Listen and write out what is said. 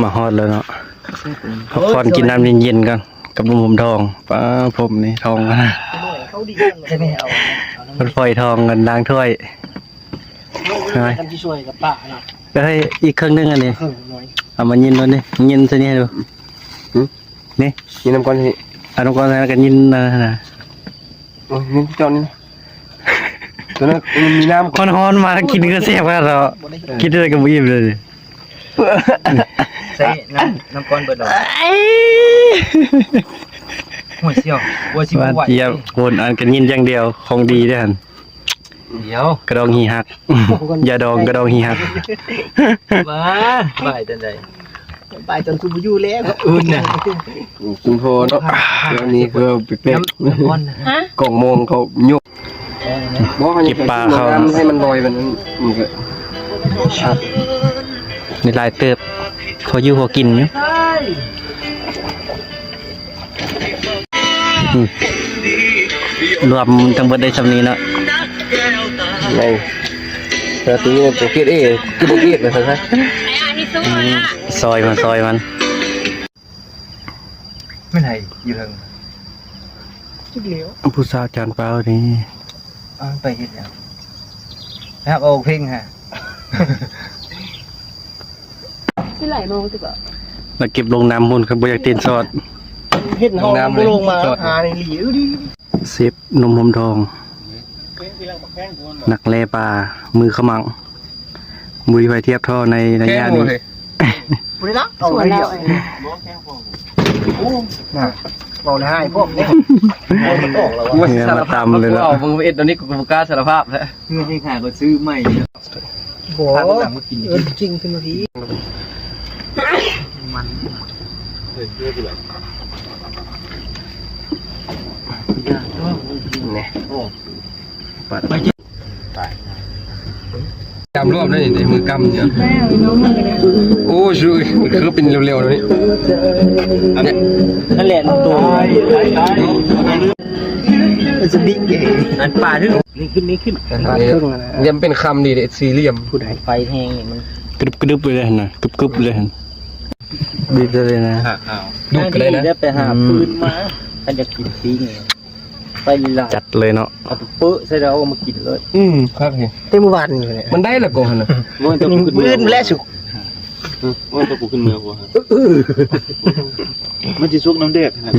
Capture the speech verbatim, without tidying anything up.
มาฮอดแล้วเนาะ พักผ่อนกินน้ำเย็นๆก่อน กับหนุ่มผมทอง ป้าผมนี่ทองนะ มันฝอยทองกันล้างถ้วย เอาไว้ กันที่ช่วยกับป้าเนาะ เอ้ย อีกเครื่องหนึ่งอันนี้ เครื่องน้อย เอามายินดูนี่ ยินซะนี่ให้ดู หืม นี่ ยินน้ำก้อนนี่ เอาน้ำก้อนแล้วกันยินนะนะ โอ้ย นี่เจ้านี่ ตัวนั้นมันมีน้ำ ฮ้อนๆมากินก็แซ่บแล้วเนาะ กินอะไรก็บ่อิ่มเลย ใส่น้ำ น้ำก้อนเบิดดอก หัวเสี่ยว หัวสิบ หวาน ไหว เจี๊ยบ คนอันกันยินอย่างเดียว ของดีเด้อหั่น เดี๋ยว กระดองหีหัก ยาดองกระดองหีหัก มา บ่ายจนใด บ่ายจนกูบ่อยู่แล้ว อื่นน่ะ กินโพเนาะ เรื่องนี้คือแปลก น้ำ น้ำก้อนน่ะ ฮะ กล่องมองเขายก เก็บปลาเขา น้ำให้มันลอยไปนั้น มันก็ นี่หลายเติบ พออยู่พอกินอยู่ อืม รวมทั้งเบิดได้ส่ำนี้เนาะ ไง แต่ตีนี่ตัวเกรดเอ คือตัวเกรดเลยครับ อืม ซอยมัน ซอยมัน ไม่ไหน อยู่เทิง จุดเหลียว ผู้สาวจานเปล่านี่ อ้าว ไปเฮ็ดหยัง ครับ เอาเพลงฮะ สิไหลมองดีกว่า แล้วเก็บลงน้ำมูลครับ บ่อยากตีนสอด เห็นห้อง ลงน้ำเลย บ่ลงมา สอด หาในหลี เออ ดี เซฟหนุ่มผมทอง นักแล่ปลา มือขมัง บ่มีไผเทียบเท่าในระยะนี้ แกงหมดเลย บ่ได้ละ เอาไว้เดียว โอ้ น่ะ เว้าได้พวกนี้ เอามันออกแล้ววะ เนี่ย มาตำเลยเนาะ เอามึงไปเอ็ดตอนนี้กูบ่กล้าสารภาพแล้ว เงินที่ขายก็ซื้อใหม่ โอ้โห พาลูกหลานมากิน เออ จริงขึ้นมาที มัน เนี่ย กำรอบนั่นนี่ มือกำเนี่ย โอ้ย มันคือเป็นเร็วๆเลยเนี่ย นั่นแหละตัว มันจะบิ๊กเอง อันปลาที่ นี่ขึ้น นี่ขึ้น อันนี้ยังเป็นคำดีเด้ สี่เหลี่ยม ผู้ใด ไฟแห้งนี่มัน กรึบกรึบเลยนะ กรึบกรึบเลย บีบเลยนะ ดูดกันเลยนะ ได้ไปหา อืม ฟืนมา ถ้าอยากกินปิ้ง ไปเลยล่ะ จัดเลยเนาะ เอาไปเปื้อใส่แล้วเอามากินเลย อืม ครับเห็น แต่เมื่อวานนี่แหละ มันได้ละก่อนนะ มันจะขึ้น มื้ออื่นแล้วสุก มันจะกูขึ้นเมืองวะ เออ มันจะสุกน้ำแดดขนาด